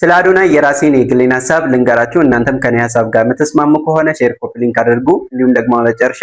ስለ አዶናይ የራሴን የግሌን ሀሳብ ልንገራችሁ። እናንተም ከኔ ሀሳብ ጋር የምትስማሙ ከሆነ share፣ copy link አድርጉ። እንዲሁም ደግሞ መጨረሻ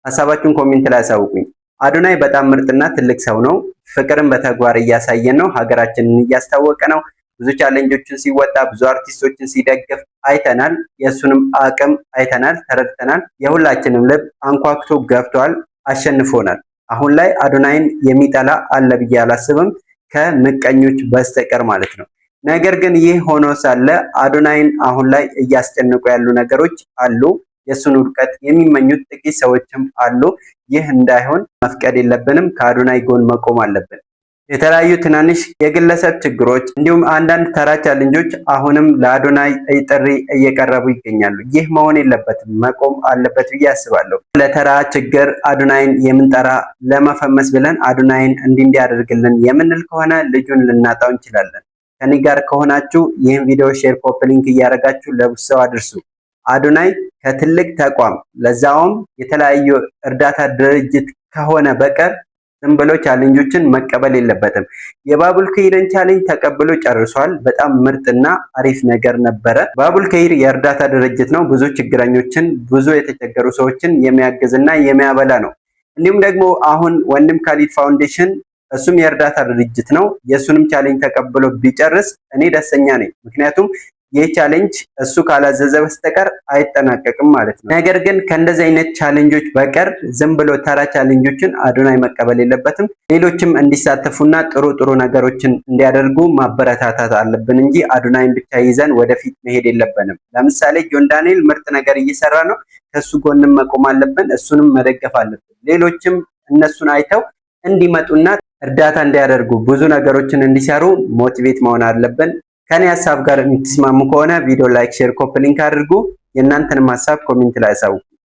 ሀሳባችሁን comment ላይ አሳውቁኝ። አዶናይ በጣም ምርጥና ትልቅ ሰው ነው። ፍቅርን በተግባር እያሳየን ነው። ሀገራችንን እያስታወቀ ነው። ብዙ challenge ኦችን ሲወጣ፣ ብዙ አርቲስቶችን ሲደግፍ አይተናል። የእሱንም አቅም አይተናል፣ ተረድተናል። የሁላችንም ልብ አንኳኩቶ ገብቷል፣ አሸንፎናል። አሁን ላይ አዶናይን የሚጠላ አለ ብዬ አላስብም፣ ከምቀኞች በስተቀር ማለት ነው። ነገር ግን ይህ ሆኖ ሳለ አዶናይን አሁን ላይ እያስጨነቁ ያሉ ነገሮች አሉ። የእሱን ውድቀት የሚመኙት ጥቂት ሰዎችም አሉ። ይህ እንዳይሆን መፍቀድ የለብንም። ከአዶናይ ጎን መቆም አለብን። የተለያዩ ትናንሽ የግለሰብ ችግሮች እንዲሁም አንዳንድ ተራ challenge ኦች አሁንም ለአዶናይ ጥሪ እየቀረቡ ይገኛሉ። ይህ መሆን የለበትም፣ መቆም አለበት ብዬ አስባለሁ። ለተራ ችግር አዶናይን የምንጠራ፣ ለመፈመስ ብለን አዶናይን እንዲህ እንዲያደርግልን የምንል ከሆነ ልጁን ልናጣው እንችላለን። ከኔ ጋር ከሆናችሁ ይህን ቪዲዮ share፣ copy link እያደረጋችሁ ለብዙ ሰው አድርሱ። አዶናይ ከትልቅ ተቋም፣ ለዛውም የተለያዩ እርዳታ ድርጅት ከሆነ በቀር ዝም ብሎ challenge ኦችን መቀበል የለበትም። የባቡል ከይርን challenge ተቀብሎ ጨርሷል። በጣም ምርጥና አሪፍ ነገር ነበረ። ባቡል ከይር የእርዳታ ድርጅት ነው። ብዙ ችግረኞችን፣ ብዙ የተቸገሩ ሰዎችን የሚያግዝና የሚያበላ ነው። እንዲሁም ደግሞ አሁን ወንድም ካሊድ ፋውንዴሽን፣ እሱም የእርዳታ ድርጅት ነው። የእሱንም challenge ተቀብሎ ቢጨርስ እኔ ደስተኛ ነኝ። ምክንያቱም ይህ challenge እሱ ካላዘዘ በስተቀር አይጠናቀቅም ማለት ነው። ነገር ግን ከእንደዚህ አይነት challenge ኦች በቀር ዝም ብሎ ተራ challenge ኦችን አዶናይ መቀበል የለበትም። ሌሎችም እንዲሳተፉና ጥሩ ጥሩ ነገሮችን እንዲያደርጉ ማበረታታት አለብን እንጂ አዶናይን ብቻ ይዘን ወደፊት መሄድ የለብንም። ለምሳሌ ጆን ዳንኤል ምርጥ ነገር እየሰራ ነው። ከሱ ጎንም መቆም አለብን፣ እሱንም መደገፍ አለብን። ሌሎችም እነሱን አይተው እንዲመጡና እርዳታ እንዲያደርጉ፣ ብዙ ነገሮችን እንዲሰሩ motivate መሆን አለብን። ከኔ ሀሳብ ጋር የምትስማሙ ከሆነ ቪዲዮ like፣ share፣ copy link አድርጉ። የእናንተንም ሀሳብ comment ላይ አሳውቁ።